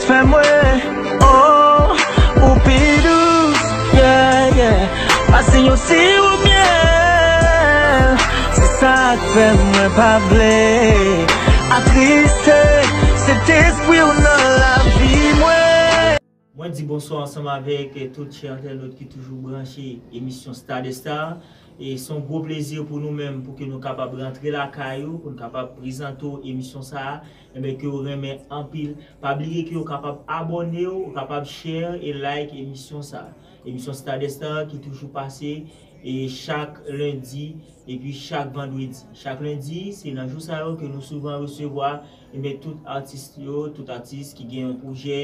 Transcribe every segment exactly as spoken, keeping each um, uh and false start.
Fè mwen, oh, ou pi dous, yeah, yeah. Pase yon siwo myèl. Se sa k fè mwen pa vle atriste Sentespri w nan lavi mwen. Mwen di bonswa ansanm avèk, eh, tout chè entènot ki toujou branche emisyon Star des Stars. E se yon gwo plezi pou nou menm, pou ke nou kapab rantre lakay ou, pou nou kapab prezante w emisyon sa a, enben, ke w renmen anpil. Pa bliye ke w kapab abòne w, w kapab share e like emisyon sa a. Emisyon Star des Stars ki toujou pase, e chak lendi, epi chak vandredi. Chak lendi, se nan jou sa yo ke nou souvan resevwa, enben, tout atis yo, tout atis ki gen yon pwojè,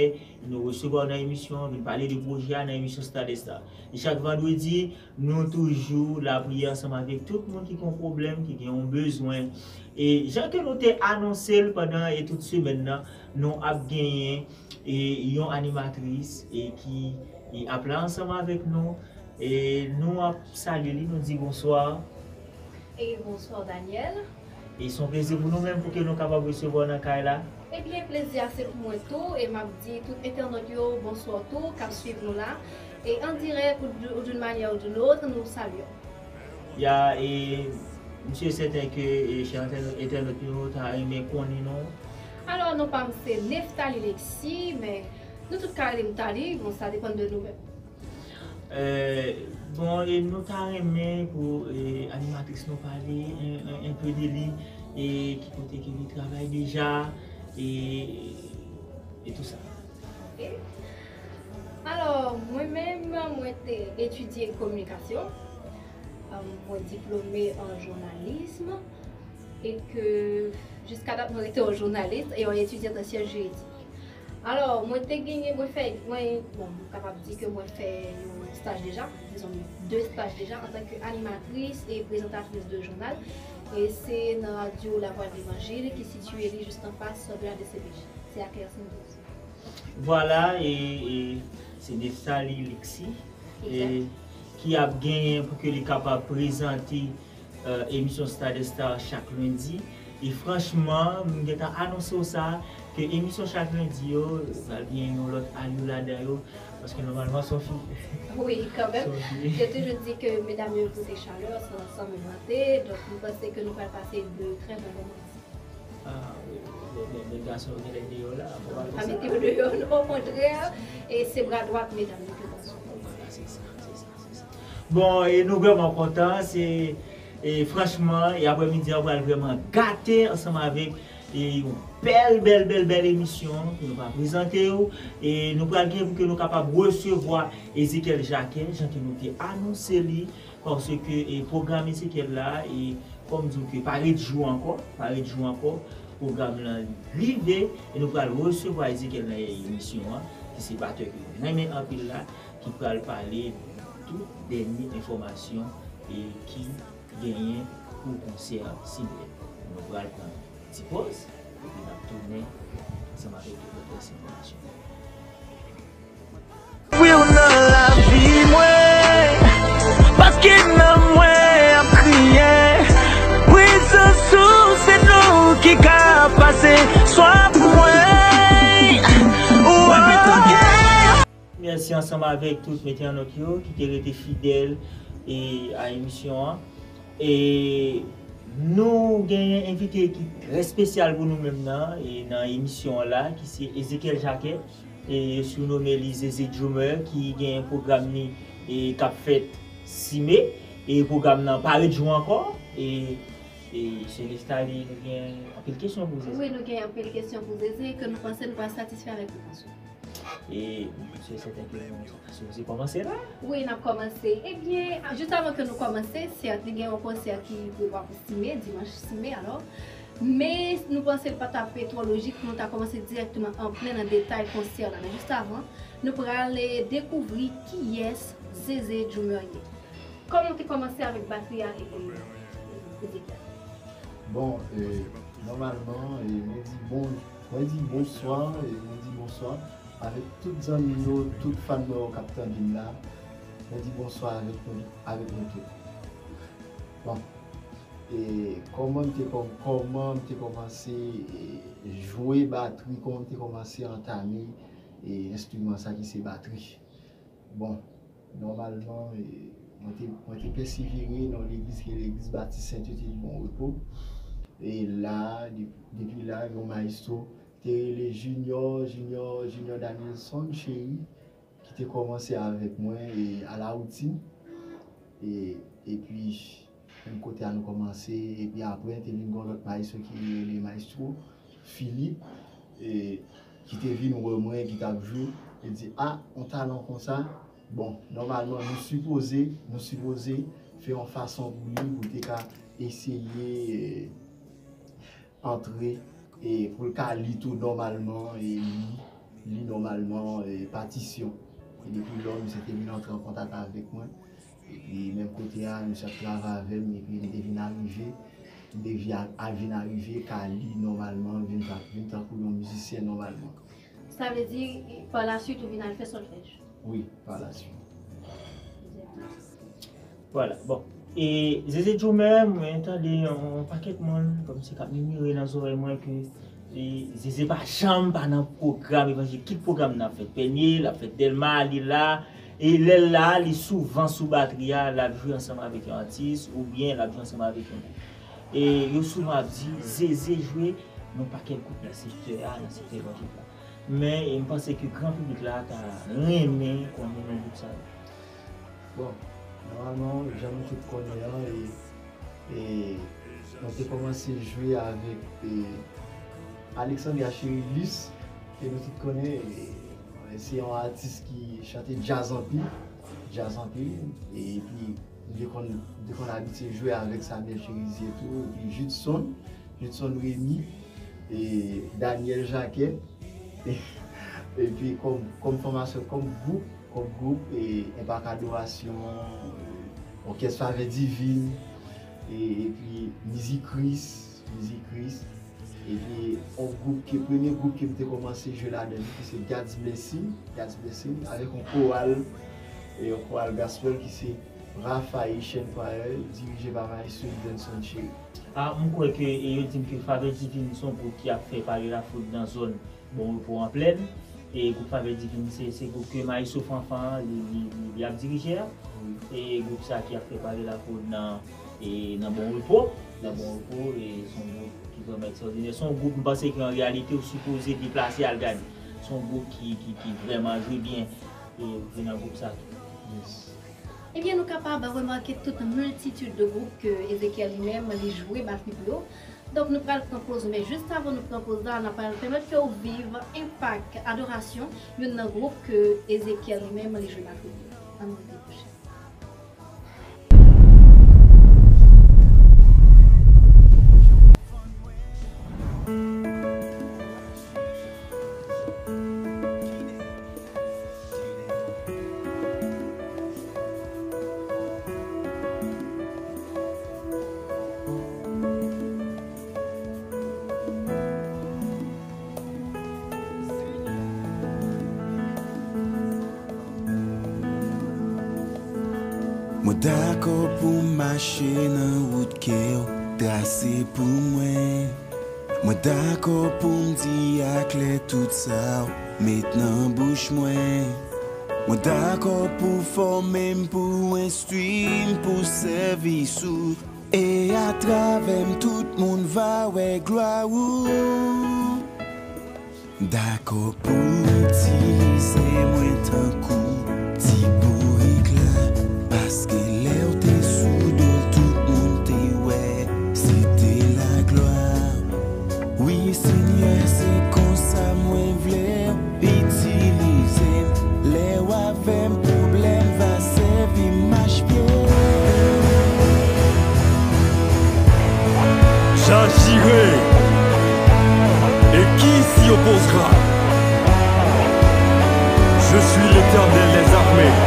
nou resevwa nan emisyon, vin pale de pwojè a nan emisyon Star des Stars. E chak vandredi, nou toujou lapriyè ansanm avèk tout moun ki gen yon pwoblèm, ki gen yon bezwen. E jan ke nou te anonse l pandan e tout semèn nan, nou ap genyen, e, yon animatris, e, ki, e, ap la ansanm avèk nou. E nou ap salye li, nou di bonswa. E bonswa, Daniel. E se yon plezi pou nou menm pou ke nou kapab resevwa w nan kay la. Ebyen, plezi a se pou mwen tou, e m ap di tout entènot yo bonswa tou, k ap swiv nou la. E an dirèk ou d-, ou d'une manière ou d'une autre, nou salye w. Ya, e m si e sèten ke, e, chè entènot, entènot nou ta renmen konnen non. Alò, non pa m se Nephtalie Lexi, men nou tout ka rele m Tali, bon, sa depann de nou menm. Eh, bon, e nou ta renmen pou, eh, animatris nou pale un, un, un peu de li, e ki kote ke li travay deja, e, e tou sa. Ok. Alò, mwen menm, mwen te etidye kominikasyon. Um, mwen diplome an jounalis e ke jiska dat mwen rete yon jounalis e yon etidyant an syans jiridik. Alò, mwen te genyen, mwen fè, mwen, bon, m kapab di ke mwen fè yon staj deja, dizon de staj deja, antanke animatris e prezantatris de jounal. E se nan radyo La Voix de l'Évangile ki sitiye li jis anfas de la D C P J. Se a Kersin Douze. Vwala, e, e se Nephtalie Lexi, e, ki ap genyen pou ke li kapab prezante, eh, emisyon Star des Stars chak lendi. E franchman, m gentan anonse w sa, ke emisyon chak lendi yo, pral gen yon lòt alyo ladan yo, paske nòmalman se yon fi. Wi, kanmenm. Se yon fi. Yo toujou di ke medam yo pote chalè san, san menm vante, donk m panse ke nou pral pase de très bons moments. Ah, wi, wi, men, men, men gason yo genlè deyò la. Bon, pa mete yo deyò, non, okontrè, e se bra dwat medam yo ke gason. Vwala, se sa, se sa, se sa. Bon, e nou vrèman kontan, se, e franchman, e aprèmidi a pral vrèman gate ansanm avèk, e yon bèl, bèl, bèl, bèl emisyon ke nou va prezante w, e nou pral gen pou ke nou kapab resevwa Ezekiel Jacquet, jan ke nou te anonse li, paske, e, pwogram Ezekiel la, e, fò m di w ke pa ret jou ankò, pa ret jou ankò, pwogram lan rive, e nou pral resevwa Ezekiel nan emisyon an, ki se batè ke nou renmen anpil la, ki pral pale de tout dènye enfòmasyon, e, ki genyen pou konsè Simè. Nou pral pran ti pòz, epi n ap tounen ansanm avèk tout lòt rès enfòmasyon. Wi, w nan lavi mwen, paske nanm mwen ap kriye. Prezans ou se dlo ki ka pase swa pou mwen. Mèsi ansanm avèk tout entènot yo ki te rete fidèl, e, a emisyon an. E nou genyen envite ki trè espesyal pou nou menm nan, e nan emisyon an la, ki se Ezekiel Jacquet, e yo sirnome li Zeze Drummer, ki genyen pwogram li, e k ap fèt Simè, e pwogram nan pa ret jou ankò, e, e se Nephtalie, nou gen anpil kesyon pou Zeze. Wi, nou gen anpil kesyon pou Zeze, ke nou panse nou pral satisfè avèk repons yo. E, m si e sèten ke nou sipoze kòmanse la. Wi, n ap kòmanse. Ebyen, jis avan ke nou kòmanse, sèt, li gen yon konsè ki prevwa pou Simè, dimanch Simè, alò. Men, nou panse l pa t ap twò lojik pou nou ta kòmanse dirèkteman an plen nan detay konsè la. Men jis avan, nou pral, eh, dekouvri kiyès Zeze Drummer ye. Kòman w te kòmanse avèk batri a e, e, e gita? Bon, e, nòmalman, e, mwen di bon, mwen di bonswa, e, mwen di bonswa avèk tout zanmi yo, tout fan mwen yo k ap tande m la. Mwen di bonswa avèk nou, avèk nou tout. Bon, e, kòman m te kòm-, kòman m te kòmanse, e, jwe batri, kòman m te kòmanse antame, e enstriman sa ki se batri. Bon, nòmalman, e, mwen te, mwen te pèsevere nan legliz ki legliz Batis Sentete di Bon Repo. E la, de-, depi la, yon mayestwo te rele Junior, Junior, Junior Danielson Chéry, ki te kòmanse avèk mwen e a la woutin. E, epi, menm kote a nou kòmanse, epi apre, te vin gen yon lòt mayestwo ki rele mayestwo Philippe, e, ki te vin wè mwen, ki t ap jwe, e di, "A, yon talan konsa, bon, nòmalman, nou sipoze, nou sipoze fè yon fason pou li, pou te ka eseye, e, antre, e pou l ka li tou nòmalman, e li, li nòmalman, e patisyon." E depi lò, misye te vin antre an kontak avèk mwen. Epi menm kote a, misye ap travay avè m, epi m te vin arive, m te vin a, a vin arive ka li nòmalman, vin ta-, vin tankou yon mizisyen nòmalman. Sa vle di, pa la swit, ou vin al fè sòlfèj? Wi, pa la swit. Vwala, bon. E Zeze Drummer, mwen tande yon, yon pakèt moun kòmsi k ap mimire nan zòrèy mwen ke, e, Zeze pa janm pa nan pwogram evanjelik. Tout pwogram n ap fèt Pènye, l ap fèt Dèlma, li la. E lè l la, li souvan sou batri a, l ap jwe ansanm avèk yon atis oubyen l ap jwe ansanm avèk yon gwoup. E yo souvan ap di, Zeze jwe nan pakèt gwoup nan sektè a, nan sektè evanjelik la. Men, e, m panse ke gran piblik la ta renmen konnen non gwoup sa yo. Bon, nòmalman, jan nou tout konnen an, e, e, mwen te kòmanse jwe avèk, e, Alexandria Cherilus, ke nou tout konnen, e, se yon atis ki chante djaz anpil, djaz anpil, e, epi m te konn, m te konn abitye jwe avèk Samuel Cherizier tou, epi Judson, Judson Remy, e Daniel Jacquet. Epi kòm, kòm fòmasyon, kòm gwoup, kòm gwoup, e, Enpak Adorasyon, e, Òkès Favè Divin, e, epi Mizik Kris, Mizik Kris, epi yon gwoup ke, premye gwoup ke m te kòmanse jwe ladan li, ki se God's Blessing, God's Blessing, avèk yon koral, e yon koral gospel ki se Rapha Haitian Choir, dirije pa Maestro Lidenson Chéry. A, m kwè ke, e, yo di m ke Favè Divin se yon gwoup ki ap fè pale lafoud nan zòn Bon Repo an plèn. E gwoup Favè Divin, se, se gwoup ke Maestro Fanfan, li, li, li, li ap dirije a. Wi. E gwoup sa ki ap fè pale lafoud nan, e, nan Bon Repo. Nan Bon Repo, e se yon gwoup ki vrèman ekstraòdinè. Se yon gwoup, m panse ke an reyalite, ou sipoze deplase al gade. Se yon gwoup ki, ki, ki vrèman jwe byen. E vin nan gwoup sa tou. Yes. Ebyen, nou kapab remake tout miltitid de gwoup ke Ezekiel li menm li jwe batri pou yo. Donk, nou pral pran poz, men jis avan nou pran poz la, n ap pral pèmèt ke w viv enpak adorasyon youn nan gwoup ke Ezekiel li menm li jwe batri pou yo. Ann nou viv. Mwen dakò pou m mache nan wout ke w trase pou mwen. Mwen dakò pou m di aklè tout sa w met nan bouch mwen. Mwen dakò pou w fòme m, pou w enstwi m, pou sèvis ou. E atravè m, tout moun va wè glwa ou. Dakò pou w itilize mwen tankou ti bourik la, paske lè w te sou do, tout moun te wè se te laglwa. Wi, Senyè, se konsa mwen vle w itilize m. Lè w avè m, pwoblèm va sèvi m machpye. J'agirai, et qui s'y opposera? Je suis l'Éternel des armées.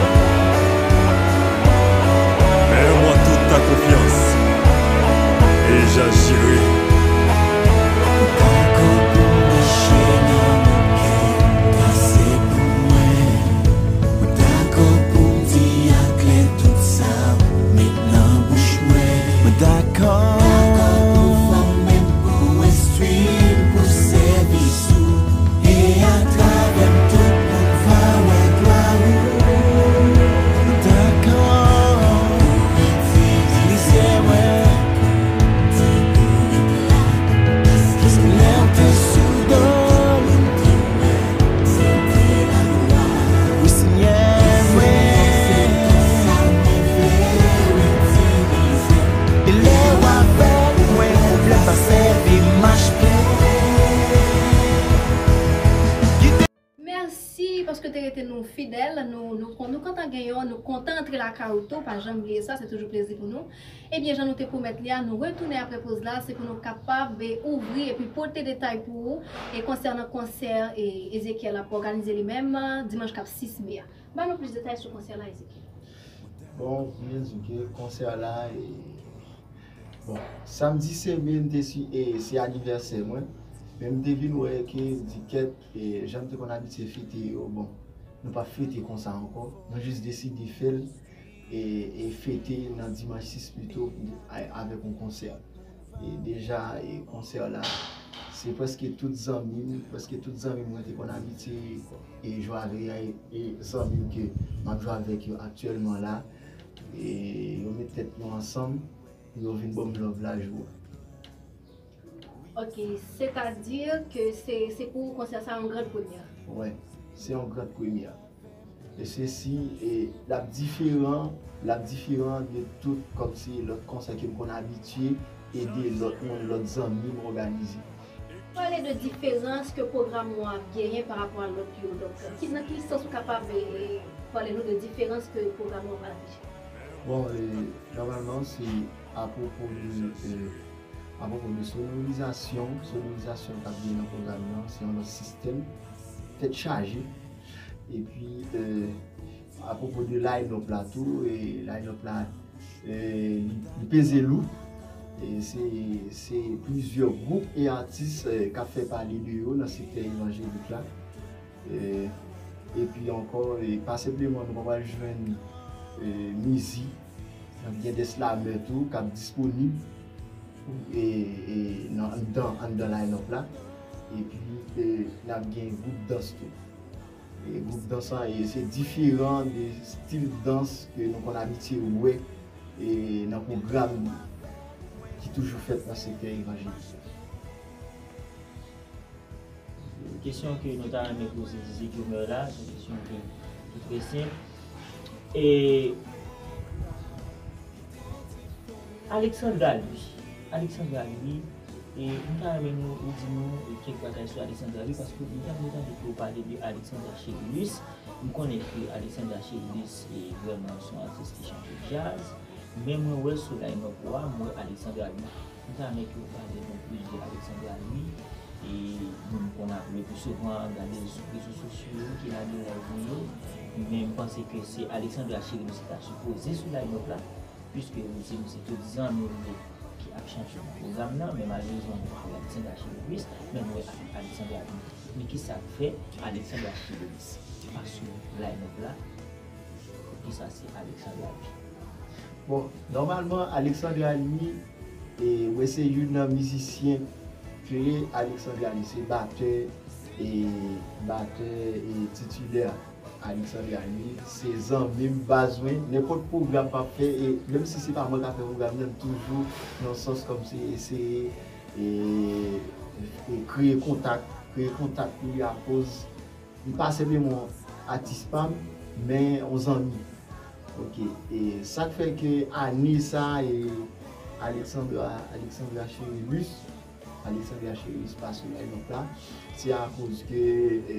Nou fidèl, nou, nou, nou kontan gen yo, nou kontan antre lakay ou tou, pa janm bliye sa, se toujou plezi pou nou. Ebyen, jan nou te pwomèt li a, nou retounen apre poz la, se pou nou kapab, e, ouvri epi pote detay pou ou, e konsènan konsè, e, Ezekiel ap òganize li menm, dimanch k ap sis me a. Ban nou plis detay sou konsè la, Ezekiel. Bon, byen di ke konsè la, e, bon, samdi sèt me, m te si, e, se anivèsè mwen, men m te vin wè ke di kèt, e, jan m te konn abitye fete yo, bon, nou p ap fete konsa ankò. Nou jis deside fè l, e, e fete nan dimanch sis pito, a, avèk yon konsè. E deja, e konsè la, se prèske tout zanmi m, prèske tout zanmi m mwen te konn abitye, e jwe avè yo, e zanmi m ke m ap jwe avèk yo aktyèlman la, e yo met tèt yo ansanm pou yo vin ban m love la jou a. Ok, sètadi ke se, se pou ou konsè sa yon grand premyè. Wè, se yon grand premyè. E se si, e, l ap diferan, l ap diferan de tout kòmsi lòt konsè ke m konn abitye ede lòt moun, lòt zanmi m òganize. Pale de diferans ke pwogram ou ap genyen pa rapò a lòt yo. Donk, ki, nan ki sans ou kapab, e, e, pale nou de diferans ke pwogram ou ap affiche? Bon, e, nòmalman, se apwopo de, e, apwopo de sonorizasyon, sonorizasyon k ap gen nan pwogram nan, se yon lòt sistèm, tèt chaje. Epi, e, apwopo de line-up la tou, e, line-up la, e, li, li peze lou. E se, se plizyè gwoup e atis, e, k ap fè pale de yo nan sektè evanjelik la. E, epi ankò, e, pa senpleman nou pa pral jwenn, e, mizik, n ap gen de slamè tou k ap disponib, e, e, nan, anndan, anndan line-up la. Epi, e, n ap gen gwoup dans tou. E gwoup dans lan, e se diferan de stil dans ke nou konn abitye wè, e nan pwogram ki toujou fèt nan sektè evanjelik. Kesyon ke nou ta renmen poze Zizi Gilmer la, se yon kesyon ki, ki trè senp. E Alexandra Louis, Alexandra Louis, e m ta renmen nou, ou di nou, e, kèk bagay sou Alexandra Louis, paske m ta vle tande ke w pale de Alexandra Chéribus. M konnen ke Alexandra Chéribus, e, vrèman se yon atis ki chante djaz, men mwen wè sou line-up ou a, m wè Alexandra Louis. M ta renmen ke w pale nou plis de Alexandra Louis. E moun konn ap le pli souvan gade l sou rezo sosyo yo, ki lage live li yo. Men m panse ke se Alexandra Chéribus ki ta sipoze sou line-up la, piske ou di m se tout zanmi w ye ki ap chante nan pwogram nan, men malerezman nou pa wè Alexandra Chéribus, men nou wè Alexandra Louis. Men kisa k fè Alexandra Chéribus pa sou line-up la? Poukisa se Alexandra Louis? Bon, nòmalman, Alexandra Louis, e, mwen se youn nan mizisyen kle Alexandra Louis, se batè, e, batè, e, titilè Alexandra Louis, se zanmi m, baz mwen, nenpòt pwogram m ap fè, e, menm si se pa mwen k ap fè pwogram nan, m toujou nan sans kòmsi eseye, e, e kreye kontak, kreye kontak pou li akoz li pa senpleman atis pa m, men yon zanmi. Ok, e sa k fè ke ane sa, e Alexandra, Alexandra Chéribus, Alexandra Chéribus pa sou line-up la, se akoz ke, e,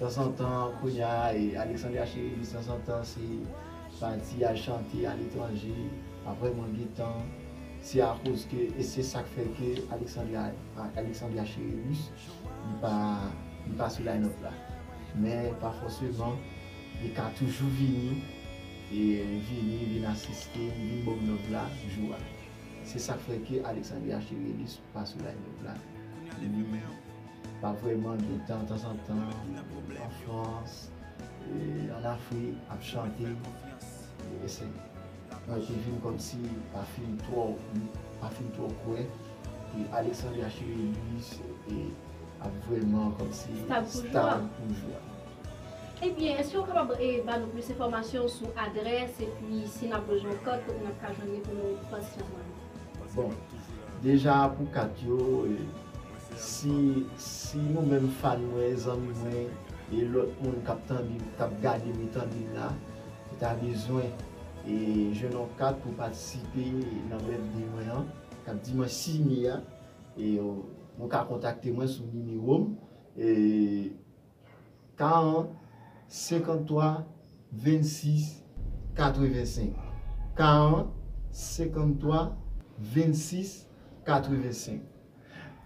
tanzantan, kounye a, e Alexandra Chéribus, tanzantan, se pati al chante aletranje, pa vrèman gen tan. Se akoz ke, e se sa k fè ke Alexandra, Alexandra Chéribus, li pa, li pa sou line-up la. Men pa fòseman, li ka toujou vini, e vini, vin asiste m, vin ban m love la, jou a. Se sa k fè ke Alexandra Chéribus pa sou line-up la. Li pa vrèman gen tan, tanzantan, an Frans, e, an Afrik, ap chante. E se, mwen te vin kòmsi pa fin twò, pa fin twò kwè ke Alexandra Chéribus, e, ap vrèman kòmsi stab pou jou a. Ebyen, èske w kapab, e, ba nou plis enfòmasyon sou adrès epi si n ap bezwen kat, kote n ap ka jwenn li pou nou patisipe nan pwogram nan? Bon, deja pou kat yo, e, si, si nou menm fan mwen, zanmi mwen, e lòt moun k ap tande, k ap gade m e tande m la, yo ta bezwen, e, jwenn yon kat pou patisipe nan birthday mwen an, k ap dimanch sis me a, e, nou ka kontakte mwen sou nimewo m, e, karant, senkanntwa vennsis katrevensenk. Karant senkanntwa vennsis katrevensenk.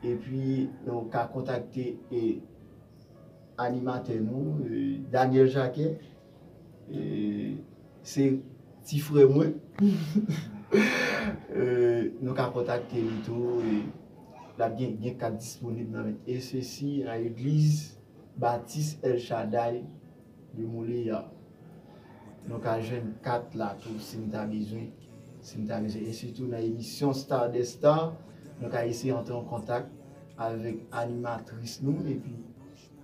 Epi nou ka kontakte e animatè nou, e, Daniel Jacquet, e, se ti frè mwen. E, nou ka kontakte li tou, e, l ap gen, gen kat disponib nan men. E sesi nan legliz Batis El Shaddai de Mouleya. Nou ka jwenn kat la tou si n ta bezwen. Si n ta bezwen. E sitou nan emisyon Star des Stars, nou ka eseye antre an kontak avèk animatris nou epi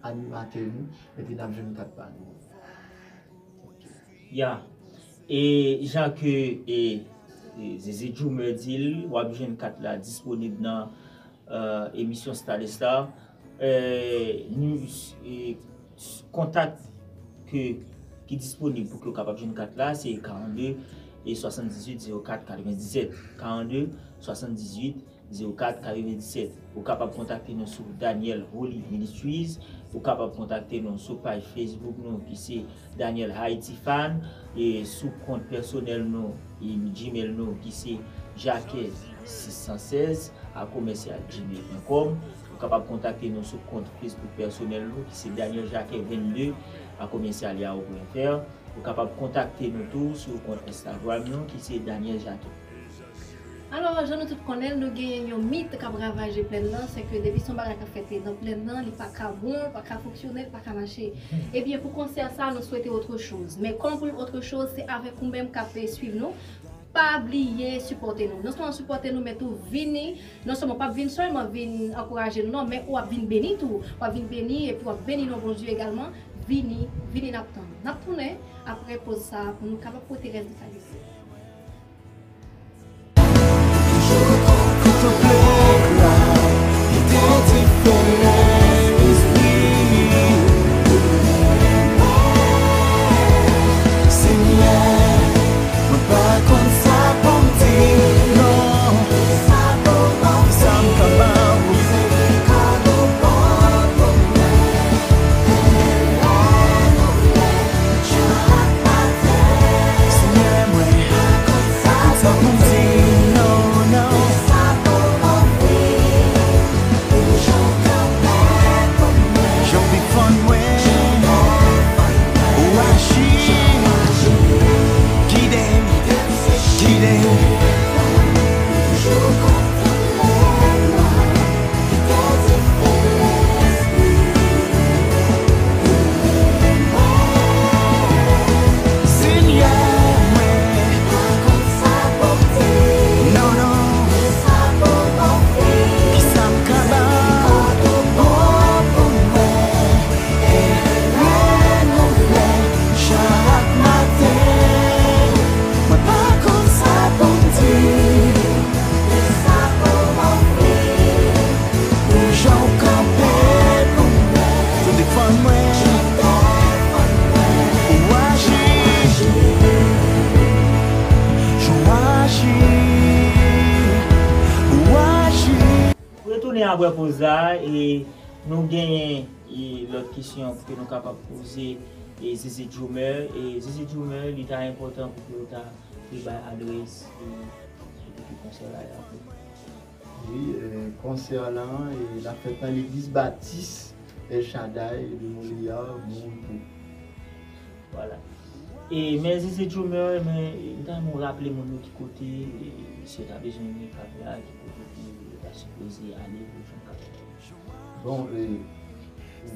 animatè nou, epi n ap jwenn kat pa nou. Ya. E jan ke, e, e, Zeze Drummer di l, w ap jwenn kat la disponib nan, e, emisyon Star des Stars. E, nou, e, kontak ke, ki disponib pou ke w kapab jwenn kat la, se karannde e swasanndizuit zewo kat katrevendisèt. Karannde swasanndizuit zewo kat katrevendisèt. Ou kapab kontakte nou sou Daniel Holy Ministries. Ou kapab kontakte nou sou paj Facebook nou ki se Daniel Haiti Fan. E sou kont pèsonèl nou, e Gmail nou ki se jacques six cent seize à commercial gmail point com. Ou kapab kontakte nou sou kont Facebook pèsonèl nou ki se Daniel Jacques vennde à commercial yahoo point fr. Ou kapab kontakte nou tou sou kont Instagram nou ki se Daniel Jacques. Alò, jan nou tout konnen l, nou gen yon mit k ap ravaje plèn nan, se ke depi se yon bagay k ap fèt nan plèn nan, li pa ka bon, li pa ka fonksyone, li pa ka mache. Ebyen, pou konsè sa, nou swete autre chose. Men kòm pou l autre chose, se avèk ou menm k ap swiv nou. Pa bliye sipòte nou. Non sèlman sipòte nou, men tou vini. Non sèlman w p ap vin sèlman vin ankouraje nou, non, men w ap vin beni tou. W ap vin beni, epi w ap beni non Bondye egalman. Vini, vini, n ap tann. N ap tounen apre poz sa pou nou kapab pote rès detay yo. Senyè, mwen pa konn sa pou m di, non. Ki sa m ka ba ou? Senyè, mwen pa konn sa pou m di, non, non. Jan w defann mwen, ou aji. Gide m, gide m. Senyè, mwen pa konn sa pou m di. Non, non. Ki sa m ka ba ou? Chak maten, mwen pa konn sa pou m di. Ki sa pou m ofri? Pou jan w kanpe pou mwen. Jan w defann mwen. Ou aji. Jan w aji. Ou aji. Retounen apre poz la, e nou genyen, e, lòt kesyon pou ke nou kapab poze, e, Zeze Drummer. E Zeze Drummer, li ta enpòtan pou ke w ta te bay adrès, e, kote ke konsè la ye tou. Wi, e, konsè la, e, l ap fèt nan legliz Batis El Shaddai de Mouleya, Bon Repos. Vwala. E, men Zeze Drummer, men, m ta renmen w raple moun yo ki kote, e, si yo ta bezwen vini kat la, ki kote ke yo ta sipoze ale pou jwenn kat la. Bon, e, e,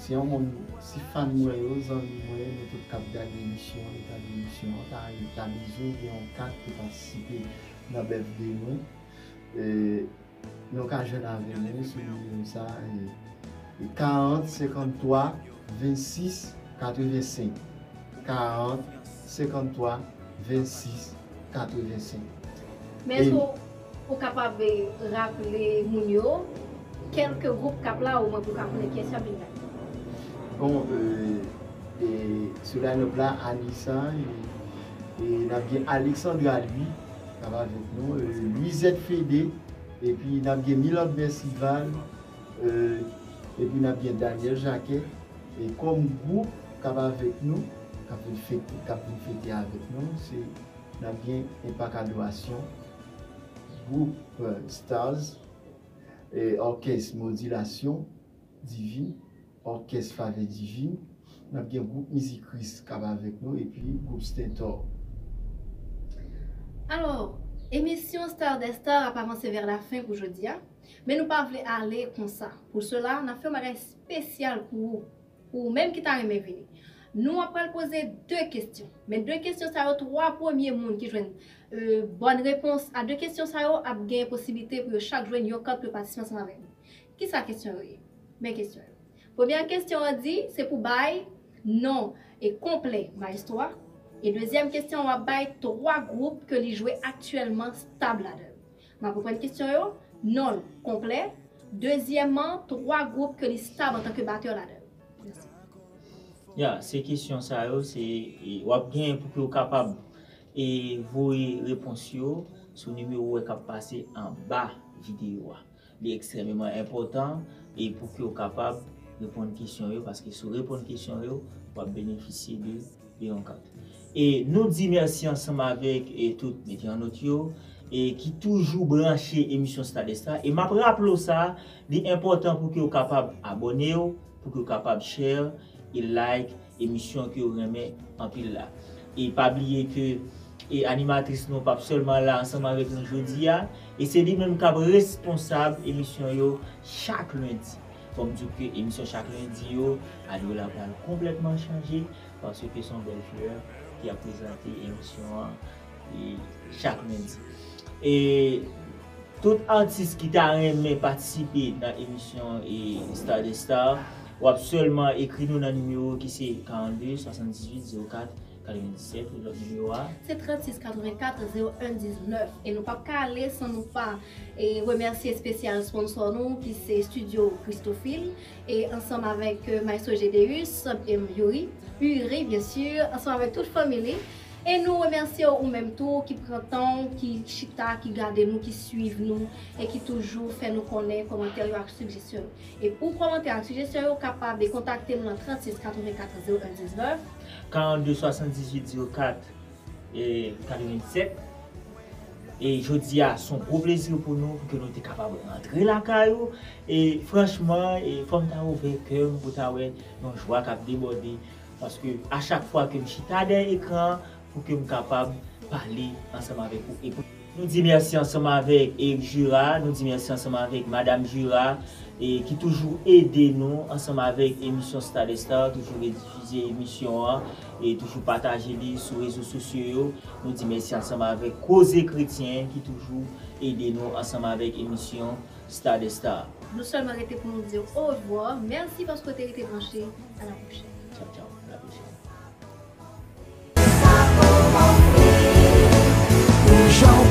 si yon moun, si fan mwen yo, zanmi mwen, nou tout k ap gade emisyon an, yo gade emisyon an, ta, ta bezwen gen yon kat pou patisipe nan birthday mwen. E, nou ka jwenn avè nou sou nimewo sa, e, e, karant senkanntwa vennsis katrevensenk. Karant senkanntwa vennsis katrevensenk. Men èske w, ou kapab, e, raple moun yo kèlke gwoup k ap la, omwen pou w ka konnen kiyès k ap vin la? Bon, e, e, sou line-up la, Anissa, e, e n ap gen Alexandra Louis, k ap avèk nou, e, Louisette Fédé, epi n ap gen Milande Mercival, e, epi n ap gen Daniel Jacquet, e kòm gwoup, k ap avèk nou, k ap vin fete, k ap vin fete avèk nou, se n ap gen Enpak Adorasyon, gwoup Stars, e òkès Modilasyon Divin, òkès Favè Divin, n ap gen gwoup Mizik Kris k ap avèk nou, epi gwoup Stentor. Alò, emisyon Star des Stars ap avanse vè lafen pou jodi a, men nou pa vle ale konsa. Pou sela, n ap fè yon bagay espesyal pou ou, pou ou menm ki ta renmen vini. Nou ap pral poze de kesyon. Men de kesyon sa yo, twa premye moun ki jwenn bòn repons a de kesyon sa yo ap gen posiblite pou yo chak jwenn yon kart pou yo patisipe ansanm avèk nou. Kisa kesyon yo ye? Men kesyon yo. Premyè kesyon an di, se pou bay non e konplè maestro a. E dezyèm kesyon an, w ap bay twa gwoup ke li jwe aktyèlman stab ladan l. M ap reprann kesyon yo, non l konplè. Dezyèmman, twa gwoup ke li stab antanke batè ladan l. Mèsi. Ya, se kesyon sa yo, se e, w ap genyen pou ke w kapab e voye repons yo sou nimewo w wè k ap pase anba videyo a. Li ekstrèmeman enpòtan e pou ke w kapab reponn kesyon yo, paske si w reponn kesyon yo, w ap benefisye de de yon kat. E nou di mèsi ansanm avèk e tout entènot yo e ki toujou branche emisyon Star des Stars. E m ap raple w sa, li enpòtan pou ke w kapab abòne w, pou ke w kapab share e like emisyon ke w renmen anpil la. E pa bliye ke e animatris nou p ap sèlman la ansanm avèk nou jodi a, e se li menm k ap responsab emisyon yo chak lendi. Fò m di w ke emisyon chak lendi yo, adyo la pral konplètman chanje, paske se yon bèl flè ki ap prezante emisyon an e chak lendi. E tout atis ki ta renmen patisipe nan emisyon e Star des Stars, w ap sèlman ekri nou nan nimewo ki se karannde swasanndizuit zewo kat katrevendisèt, e lòt nimewo a. Se trannsis katrevenkat zewo en diznèf. E nou p ap ka ale san nou pa e remèsye espesyal sponsor nou ki se Studio Christophile e ansanm avèk e Maestro Gedeus, e Youri, Uri, byen si, ansanm avèk tout fanmi li. E nou remèsye ou menm tou ki pran tan w, ki chita, ki gade nou, ki swiv nou e ki toujou fè nou konnen kòmantè yo ak sijesyon yo. E pou kòmantè ak sijesyon yo, w kapab e kontakte nou nan trannsis katrevenkat zewo en diznèf. Karannde swasanndizuit zewo kat e katrevensèt. E jodi a, se yon gwo plezi pou nou, pou ke nou te kapab rantre lakay ou. E franchman, e fò m ta ouvè kè m pou ta wè yon jwa k ap debòde. Paske a chak fwa ke m chita dèyè ekran an, pou ke m kapab pale ansanm avèk ou. E pou nou di mèsi ansanm avèk Eric Jura, nou di mèsi ansanm avèk Madam Jura, e ki toujou ede nou ansanm avèk emisyon Star des Stars, toujou redifize emisyon an, e toujou pataje li sou rezo sosyo yo. Nou di mèsi ansanm avèk Koze Kretyen ki toujou ede nou ansanm avèk emisyon Star des Stars. Nou sèlman rete pou nou di w orevwa. Mèsi paske w te rete branche. A la pwochèn. Tchaw, tchaw. A la pwochèn. Jan w